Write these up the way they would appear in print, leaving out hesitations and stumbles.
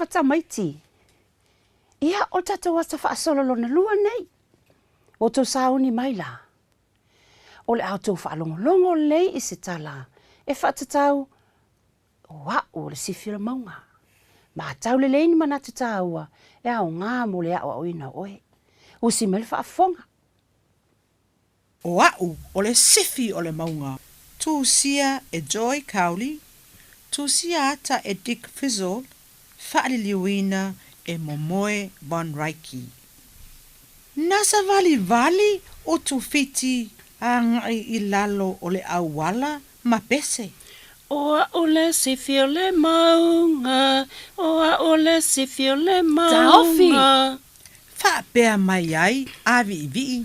Talofa tamaiti. Ia, o le tatou ata faasolo lona lua nei. Ua outou sauni mai la. O le a outou faalogologo lelei i se tala e faatatau o au o le sifi o le mauga. Matau lelei ni manatu taua e aoga mo le aoaoina o oe. Usi mai le faafofoga. O au o le sifi o le mauga. Tusia e Joy Cowley, tusia ata e Dick Frizzell, faaliliuina e Momoe Von Reiche. Na savalivali Utufiti agai i lalo o le auala ma pese. O au le sifi o le mauga, o au le sifi o le Taofi! mauga. Faapea mai ai Āviʻiviʻi.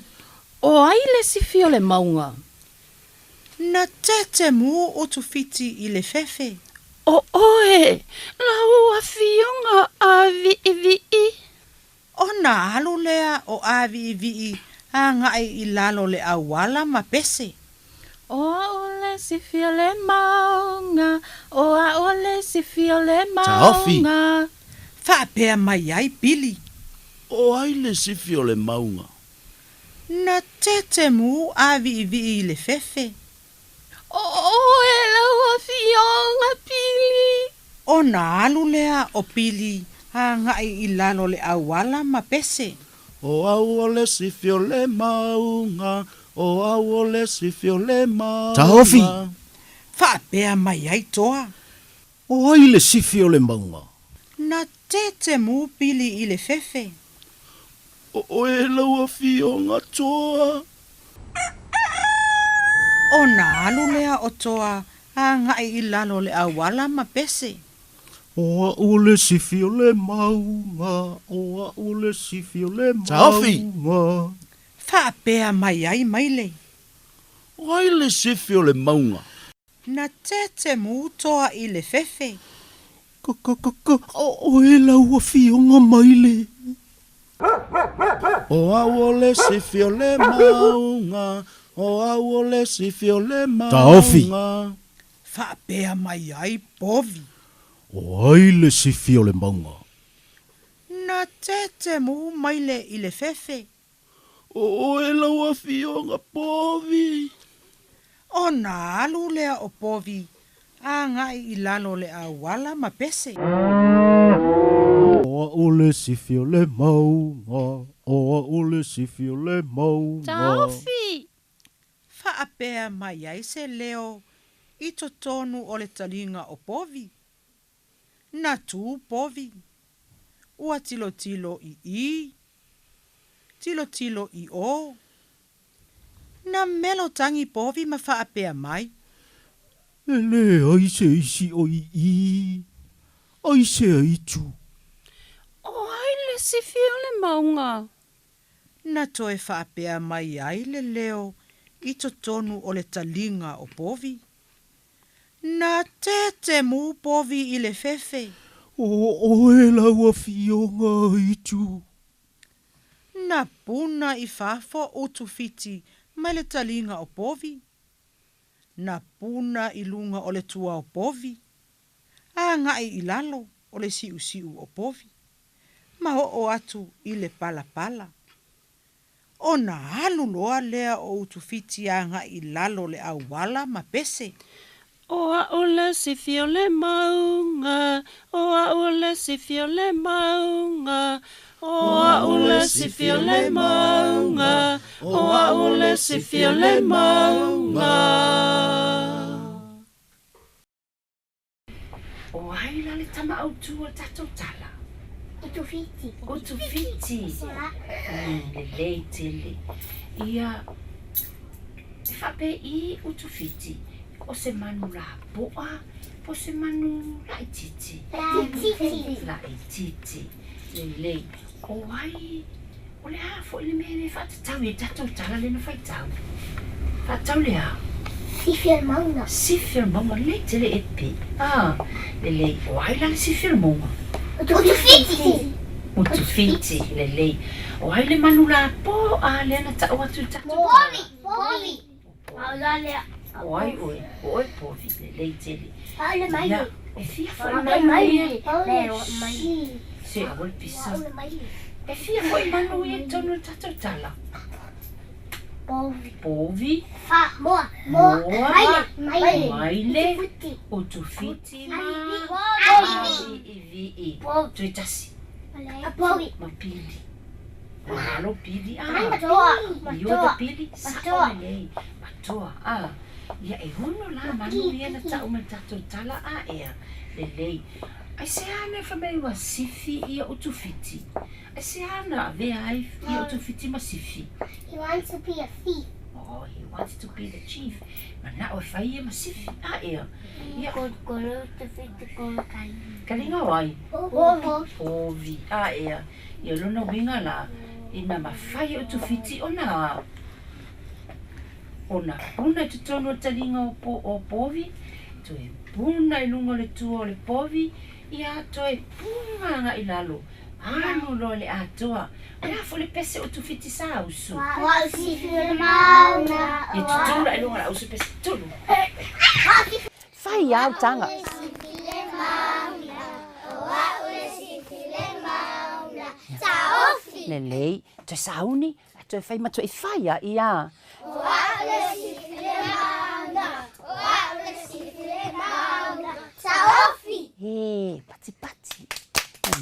O ai le sifi o le mauga? Na tetemu Utufiti i le fefe. O oe lau afioga Āviʻiviʻi. Ona alu lea o Āviʻiviʻi agai i lalo o le auala ma pese. O au le sifi o le mauga, o au le sifi o le Taofi! mauga. Faapea mai ai Pili. O ai le sifi o le mauga? Na tetemu Āviʻiviʻi i le fefe. O oe lau afioga Pili. Ona alu lea o Pili agai i lalo o le auala ma pese. O au o le sifi o le mauga, o au o le sifi o le mauga. Taofi! Faapea mai ai Toa. O ai le sifi o le mauga? Na tetemu Pili i le fefe. O oe lau afioga Toa. Ona alu lea o Toa agai i lalo o le auala ma pese. O au o le sifi o le mauga, o au o le sifi o le Taofi! mauga. Faapea mai ai Maile. O ai le sifi o le mauga? Na tetemu Toa i le fefe. Ka ka ka ka, o oe lau afioga Maile. O au o le sifi o le mauga, o au o le sifi o le Taofi! mauga. Faapea mai ai Povi. O ai le sifi o le mauga? Na tetemu Maile i le fefe. O oe lau afioga Povi. Ona alu lea o Povi agai i lalo o le auala ma pese. O au le sifi o le mauga, o au le sifi o le mauga. Taofi! Faapea mai ai se leo i totonu o le taliga o Povi. Na tu Povi. Ua tilotilo i i, tilotilo i o. Na melo tagi Povi ma faapea mai. E leai se isi o i i, aisea i tu? O ai le sifi o le mauga? Na toe faapea mai ai le leo i totonu o le taliga o Povi. Na tetemu Povi i le fefe. O oe lau afioga Aitu. Na puna i fafo Utufiti mai le taliga o Povi. Na puna i luga o le tua o Povi. Agai i lalo o le siusiu o Povi. Ma oo atu i le palapala. Ona alu loa lea o Utufiti agai i lalo o le auala ma pese. O au le sifi o le mauga, o au le sifi o le mauga, o au le sifi o le mauga, o au le sifi o le mauga. O ai la le tama autū o le tatou tala? Utufiti. Utufiti. Lelei tele. Ia, e faapei Utufiti, o se manu lapoa, po o se manu laitiiti? Laitiiti. Laitiiti. Lelei. O ai, o le a foi le mea e faatatau i le tatou tala lea na faitau? Faatatau le a? Sifi o le mauga. Sifi o le mauga, lelei tele Epi. Ah, lelei. O ai la le sifi o le mauga? Utufiti. Utufiti, lelei. O ai le manu lapoa lea na tau atu i le tatou tala? Povi. Povi. Au la lea. O ai oe? O oe Povi, lelei tele. Au le Ia, Maile. E fia foi manu ia? Se aua le pisa. E fia foi manu ia i totonu o le tatou tala? Povi. Povi. Fa, moa, moa, maile, maile, maile, utufiti ma aviivii. Toe tasi. Povi. Ma pili. Malo pili. Ah. Matoa. Ioe pili. Sao lelei. Matoa. Ah. Ia e ono la manu ia na ta'u ma le tatou tala a ea lelei. Aisea na fai mai ua sifi ia utufiti? Aisea na avea ai ia utufiti ma sifi? He wants to be a thief. Oh, he wants to be the chief. Mana'o e fai ia ma sifi a ea. Ia. Taliga o ai? Povi. Povi a ea. Ia lona uiga la, ina mafai e Utufiti ona ona puna i totonu o le taliga o po, o povi, toe puna i luga o le tua o le povi, ia toe puna agai i lalo, alu loa i le atoa. O le a foi le pese o Utufiti sa usu? Ia tutū la i luga o le ausu pese tulu. Fai au taga. Lelei, toe sauni, toe fai ma toe fai a ia. E, patipati.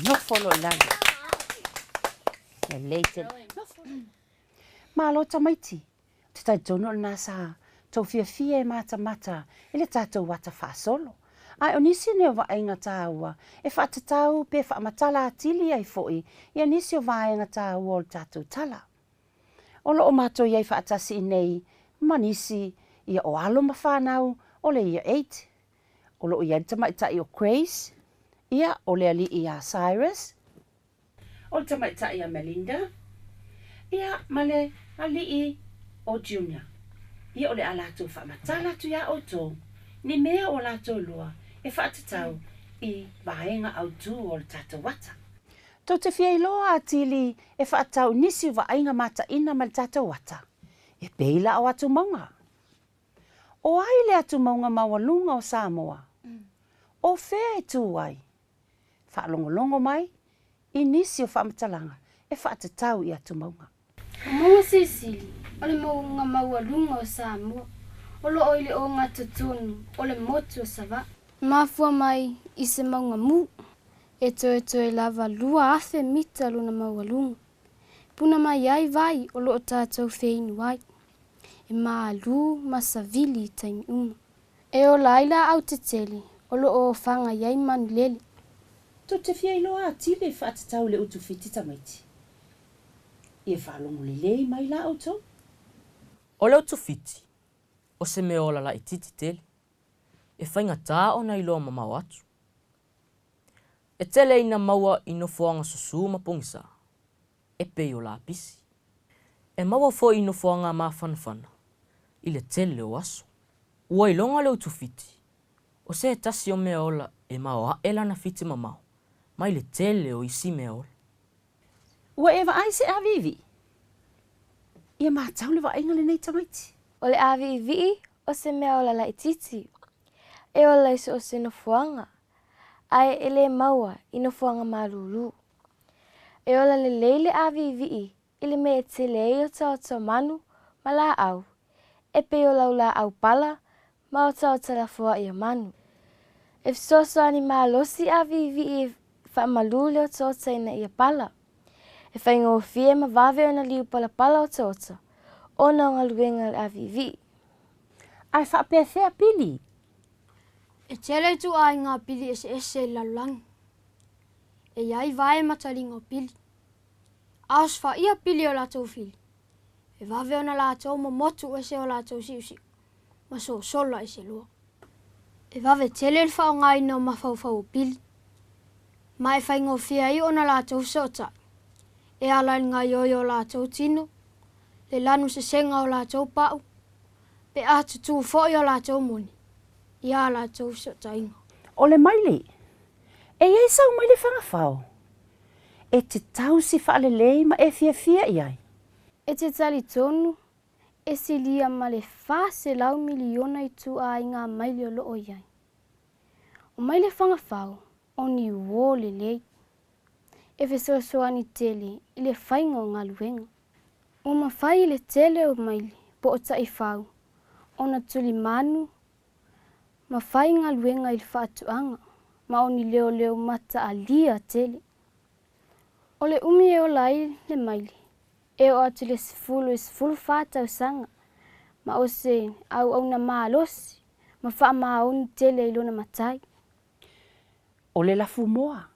Nofo loa i lalo. Lelei tele. Nofo. Malo tamaiti. Ou te talitonu o lena sa tou fiafia e matamata i le tatou ata faasolo. Ae o nisi nei o vaaiga taua e faatatau pe faamatala atili ai foi ia nisi o vaega taua o le tatou tala. O lo o matou i ai faatasi i nei ma nisi ia o alo ma fanau o le Year 8. O lo o i ai le tamaitai o Grace, ia o le alii ia Cyrus, O le tamaitai a Melinda, ia, ma le alii o Junior. Ia, o le a latou faamatala atu iā outou ni mea ua latou iloa e faatatau i vaega autū o le tatou ata. Tou te fia iloa atili e faatatau i nisi o vaaiga mataina mai le tatou ata, e pei la o atumauga. O ai le atumauga maualuga o Samoa? O fea e tū ai? Faalogologo mai i nisi o faamatalaga e faatatau i atumauga. O Mauga Silisili, o le mauga maualuga o Samoa, o lo o i le ogatotonu o le motu o Savaii. Mafua mai i se mauga mu, e toetoe lava 2000 mita lona maualuga. Puna mai ai vai o lo o tatou feinu ai. E malu ma savili i taimi uma. E ola ai laau tetele o lo o ofaga i ai manu lele. Tou te fia iloa atili e faatatau i le utufiti tamaiti. Ia faalogo lelei mai la outou. O le utufiti, o se mea ola laitiiti tele, e faigata ona iloa mamao atu. E tele ina maua i nofoaga susū ma pogisa, e pei o lapisi. E maua foi i nofoaga mafanafana i le tele o aso. Ua iloga le utufiti, o se tasi o mea ola e maoaʻe lana fiti mamao mai le tele o isi mea ola. Ua e vaai i se ʻāwiʻiwiʻi? Ia matau le vaaiga lenei tamaiti. O le ʻāwiʻiwiʻi o se mea ola laitiiti, e ola i so o se nofoaga, ae e lē maua i nofoaga malūlū. E ola lelei le ʻāwiʻiwiʻi i le mea e tele ai otaota o manu ma lāʻau, e pei o laulāʻau pala ma otaota lafoaʻi o manu. E fesoasoani malosi ʻāwiʻiwiʻi e faamalū le otaota ina ia pala. E faigofie ma vave ona liu palapala otaota ona o galuega a le ʻāwiʻiwiʻi. Ae faapefea pili? E tele ituaiga pili eseese i le lalolagi. E i ai vae ma taliga o pili. A osofaia pili o latou fili, e vave ona latou momotu ese o latou siusiu ma sosola ese loa. E vave tele le faaaogaina o mafaufau o pili, ma e faigofie ai ona latou fesootai, e ala i le gaoioi o latou tino, le lanu sesega o latou pau, pe a tutū foi o latou moni i a latou fesootaiga. O le maile, e i ai sau maile fagafao, e te tausi faalelei ma e fiafia i ai. E te talitonu, e silia ma le 400 miliona ituaiga maile o lo o i ai. O maile fagafau, o ni uō lelei. E fesoasoani tele i le faiga o galuega. Ua mafai e le tele o maile po o taifau ona tulimanu ma fai galuega i le faatuaga ma o ni leoleo mataalia tele. O le umi e ola ai le maile, e oo atu i le 10 i le 14 tausaga ma o se auauna malosi ma faamaoni tele i lona matai. O le lafumoa.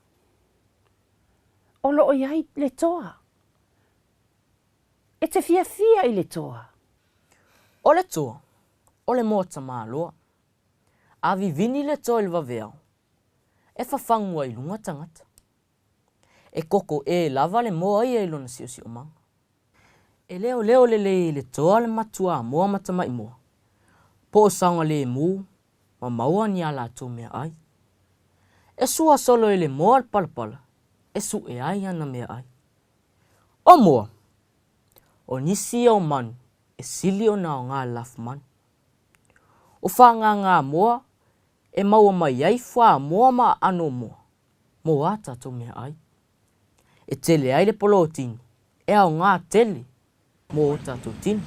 O lo o i ai le toa. E te fiafia i le toa. O le toa, o le moa tamaloa. A vivini le toa i le vaveao, e fafagu ai i luga tagata. E koko ʻē lava le moa ia i lona siosiomaga. E leoleo lelei e le toa le matuamoa ma tamaimoa, po o saogalēmū ma maua ni a latou meaai. E sua solo e le moa le palapala e suʻe ai ana meaai. O moa, o nisi ia o manu e sili ona aoga i le lafumanu. O fāgāgāmoa e maua mai ai fuamoa ma aano o moa mō ā tātou meaai. E tele ai le polotini e aoga tele mō ō tātou tino.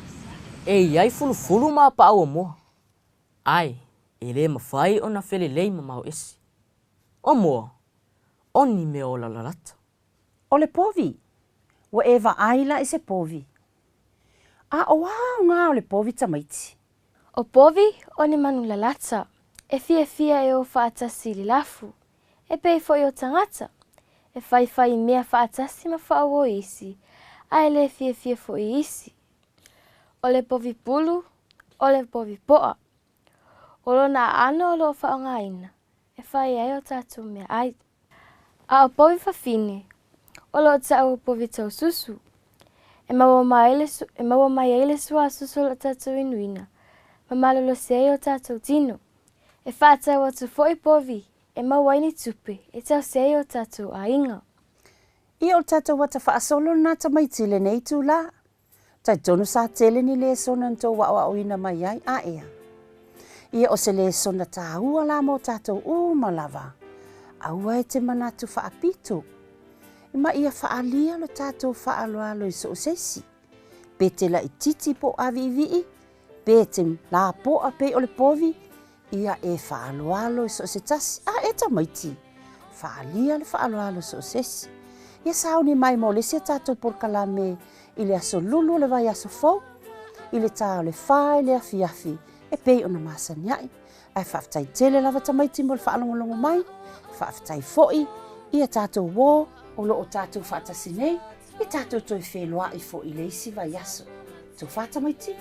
E i ai fulufulu ma paau o moa, ae e lē mafai ona felelei mamao ese. O moa, o ni mea ola lalata. O le povi, ua e vaai la i se povi. A o a aoga o le povi tamaiti? O povi o ni manu lalata, e fiafia e o faatasi i le lafu, e pei foi o tagata, e faifai mea faatasi ma faauo isi, a e le fiafia foi i isi. O le povi pulu, o le povi poa. O lona aano o lo o faaaogaina e fai ai o tatou meaai. A o povi fafine, o lo o taua povi taususu, e maua mai le, e maua mai ai le suasusu o lo tatou inuina ma malolosi ai o tatou tino. E faatau atu foi povi e maua ai ni tupe e tausi ai o tatou aiga. Ia o le tatou ata faasolo lena tamaiti i lenei itulā. Talitonu sa tele ni lesona na tou aʻoaʻoina mai ai, a ea? Ia o se lesona tāua la mo tatou uma lava. Aua e te manatu faapito. Ma ia faaalia lo tatou faaaloalo i so o se isi. Pe te laitiiti po o ʻāwiʻiwiʻi, pe te lapoa pei o le povi, ia e faaaloalo i so o se tasi, a e tamaiti, faaalia le faaaloalo i so o se isi. Ia sauni mai mo le isi a tatou polokalame i le aso lulu o le vaiaso fou, i le ta o le whā i le afiafi, e pei ona masani ai. Ae faafetai tele lava tamaiti mo le faalogologo mai, faafetai foi ia tatou uō o lo o tatou faatasi nei, e tatou toe feiloai foi i le isi vaiaso. Tofa tamaiti!